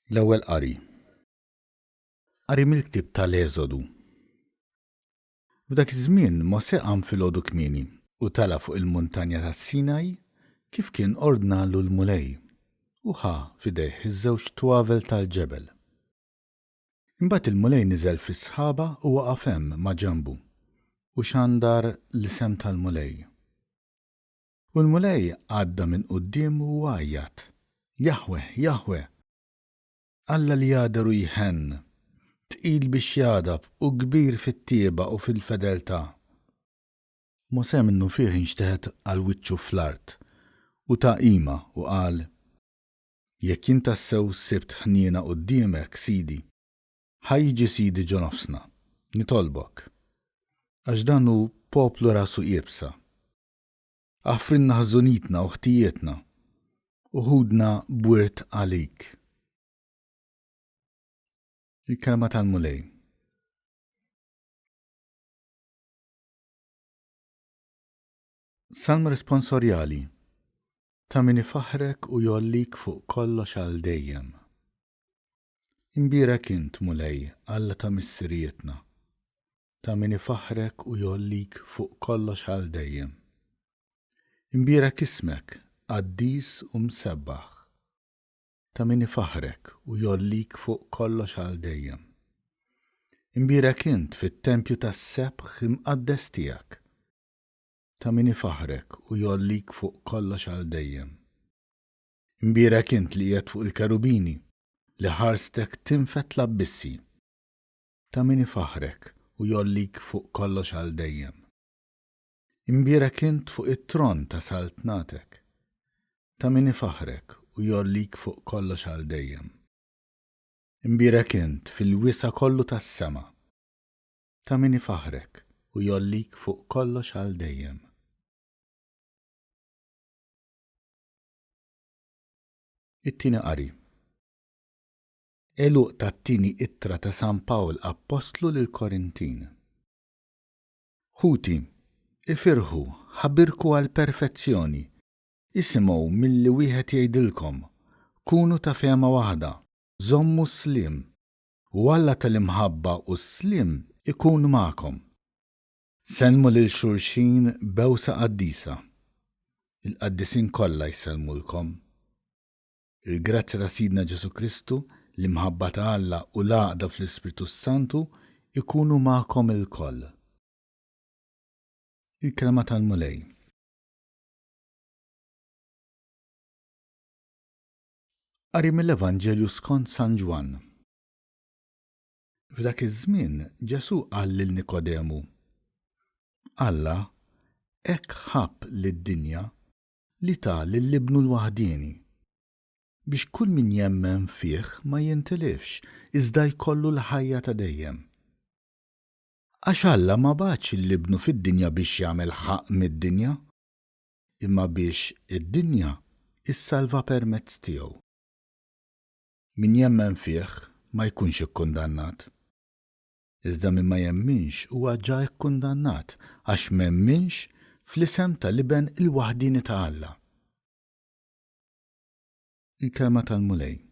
L-Ewwel Qari. Qari mill-ktieb tal-Eżodu. F'dak iż-żmien Mosè qam filgħodu kmieni u tala' fuq il-muntanja tas-Sinaj kif kien ordnalu l-Mulej, u ħa f'idejh iż-żewġ twavel tal-ġebel. Imbagħad il-Mulej niżel fis-sħaba u waqaf hemm maġenbu, u xandar l-isem tal-Mulej. U l-Mulej għadda minn quddiemu u għajjat, Jaħweh, Jaħweh! Alla li jagħder u jħenn, tqil biex jagħdab u kbir fit-tjieba u fil-fedeltà. Mosè minnufih inxteħet għal wiċċu fl-art u ta qima u qal, Jekk jien tassew sibt ħniena quddiemek, Sidi, ħa jiġi Sidi ġo nofsna, nitolbok. Għax dan hu poplu rasu iebsa. Aħfrilna ħżunitna u ħtijietna, u ħudna b'wirt għalik. Il-Kelma tal-Mulej. Salm responsorjali Ta' min ifaħħrek u jgħollik fuq kollox għal dejjem. Imbierek int, Mulej, Alla ta' missirijietna. Ta' min ifaħħrek u jgħollik fuq kollox għal dejjem. Imbierek ismek, qaddis u msebbaħ. Ta' min ifaħħrek u jgħollik fuq kollox għal dejjem. Imbierek int fit-tempju tas-sebħ imqaddes tiegħek. Ta' min ifaħħrek u jgħollik fuq kollox għal dejjem. Imbierek int li qiegħed fuq il-kerubini, li ħarstek tinfed l-abbissi. Ta' min ifaħħrek u jgħollik fuq kollox għal dejjem. Imbierek int fuq it-tron ta' saltnatek. Ta' min ifaħħrek u jgħollik fuq kollox għal dejjem. Imbierek int fil-wisa' kollu tas-sema. Ta' min ifaħħrek u jgħollik fuq kollox għal dejjem. It-tieni qari. Għeluq tat-tieni ittra ta' San Pawl Appostlu lill-Korintin. Ħuti, ifirħu, ħabirku għall-perfezzjoni, isimgħu milli wieħed jgħidilkom, kunu ta' fehma waħda, żommu s-sliem, U Alla tal-imħabba u s-sliem ikun magħkom. Sellmu lil xulxin b'bewsa qaddisa. Il-qaddisin kollha jsellmulkom. Il-grazzja ta' Sidna Ġesù Kristu, l-imħabba ta' Alla u l-għaqda fl-Ispirtu s-Santu jkunu magħkom ilkoll. Il-Kelma tal-Mulej. Qari mill-Evanġelju skont San Ġwann. F'dak iż-żmien Ġesù qal lil Nikodemu, Alla hekk ħabb lid-dinja li ta lil Ibnu l-waħdieni, biex kull min jemmen fih ma jintilifx iżda jkollu l-ħajja ta' dejjem. Għax Alla ma bagħatx lil Ibnu fid-dinja biex jagħmel ħaqq mid-dinja, imma biex id-dinja ssalva permezz tiegħu. Min jemmen fih ma jkunx ikkundannat. Iżda min ma jemminx huwa ġa kkundannat għax m'emminx fl-isem tal-Iben il-waħdieni ta' Alla. Il-Kelma tal-Mulej.